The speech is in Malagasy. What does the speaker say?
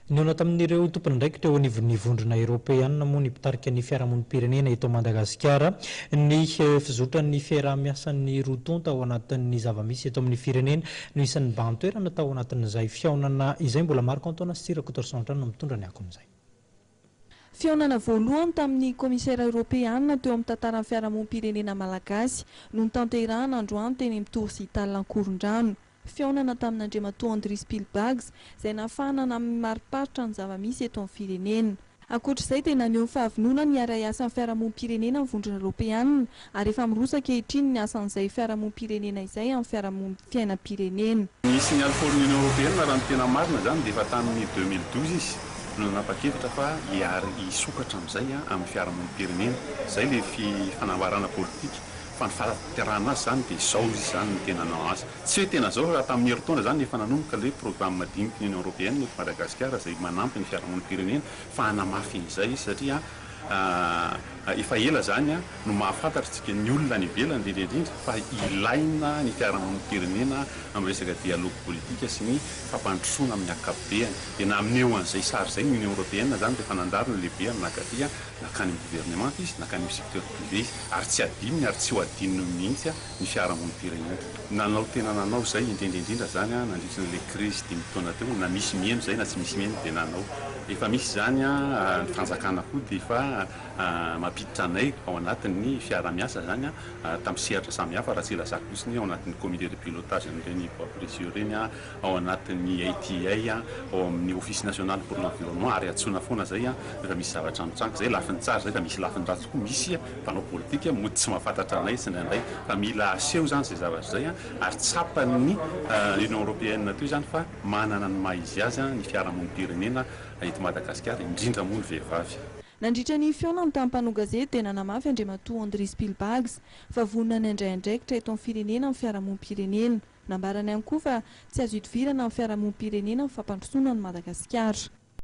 Nihaona tamin'ireo tompon'andraikitra eo anivon'ny Vondrona Eoropeanina moa ny mpitarika ny fiarahamonim-pirenena eto Madagasikara. Ny fizotran'ny fiaraha-miasan'ny roa tonta ao anatin'ny zava-misy eto amin'ny firenena no isan'ny nibahan-toerana tao anatin'izay fihaonana izay. Mbola Marc Antoine sy Rakotoarison hatrany no mitondra ny akon'izay. Fihaonana voalohany tamin'ny kaomisera Eoropeanina teo amin'ny tantaran'ny fiarahamonim-pirenena malagasy no notanterahana androany teny amin'ny Tour Zital Ankorondrano. Fihaonana tamin'Andriamatoa Andris Pilbags izay nahafahana namariparitra ny zava-misy eto amin'ny firenena. Ankoatra izay dia naneho ny fahavononany hiara-hiasa amin'ny fiarahamonim-pirenena ny Vondrona Eoropeanina ary efa miroso ankehitriny ny asan'izay fiarahamonim-pirenena izay amin'ny fiarahamonim fiainam-pirenena. Nisy ny Alpha Union Européenne raha ny tena marina izany dia efa tamin'ny 2012 izy no nanapa-kevitra fa hiary hisokatra amin'izay amin'ny fiarahamonim-pirenena. Izay ilay fanambarana politika fa ny fahatanterahana azy izany dia izao izy izany no tena nanao azy. Tsy hoe tena izao fa tamin'ny herintaona izany efa nanomboka ilay programme diniky ny Union Européenne eto Madagasikara izay manampy ny fiarahamonim-pirenena fa hanamafy an'izay izy satria efa ela izany no mahafantatra isika ny olona any ivelany indrindra indrindra fa ilaina ny fiarahamonim-pirenena amin'ny resaka dialogue politique sy ny fampandrosoana amin'ny ankapobeany. Dia naneho an'izay sary izay ny Union Européenne izany rehefa nandalo ny lehibe nankaty nankany amin'ny gouvernement izy, nankany amin'ny secteur privé izy ary tsy adinony ary tsy ho adinony mihitsy ny fiarahamonim-pirenena. Nanao tena nanao izay indrindra indrindra izany nandritra an'ilay krizy 5 taona teo, na misy mihaino izay na tsy misy mihaino dia nanao. Efa misy izany ny fanjakana koa dia efa mampiditra anay ao anatin'ny fiaraha-miasa izany tamin'ny sehatra samihafa, raha tsy ilazako fotsiny ao anatin'ny comité de pilotage an'ireny bois précieux ireny, ao anatin'ny ATA, ao amin'ny Office national pour l'environnement ary antsoina foana izay rehefa misy zavatra mitranga. Izay lafiny tsara izay fa misy lafiny ratsy koa, misy mpanao politika mody tsy mahafantatra anay tsindraindray fa mila aseho izany izay zavatra izay ary tsapan'ny Union Européenne teo izany fa manana ny maha izy azy ny fiarahamonim-pirenena eto Madagasikara, indrindra moa ny vehivavy. Nandritra ny fihaonany tamin'ny mpanao gazety dia nanamafy Andriamatoa Andris Pilbags fa vonona ny handray andraikitra eto amin'ny firenena amin'ny fiarahamonim-pirenena. Nambarany ihany koa fa tsy azo idivirana amin'ny fiarahamonim-pirenena ny fampandrosoana an'i Madagasikara.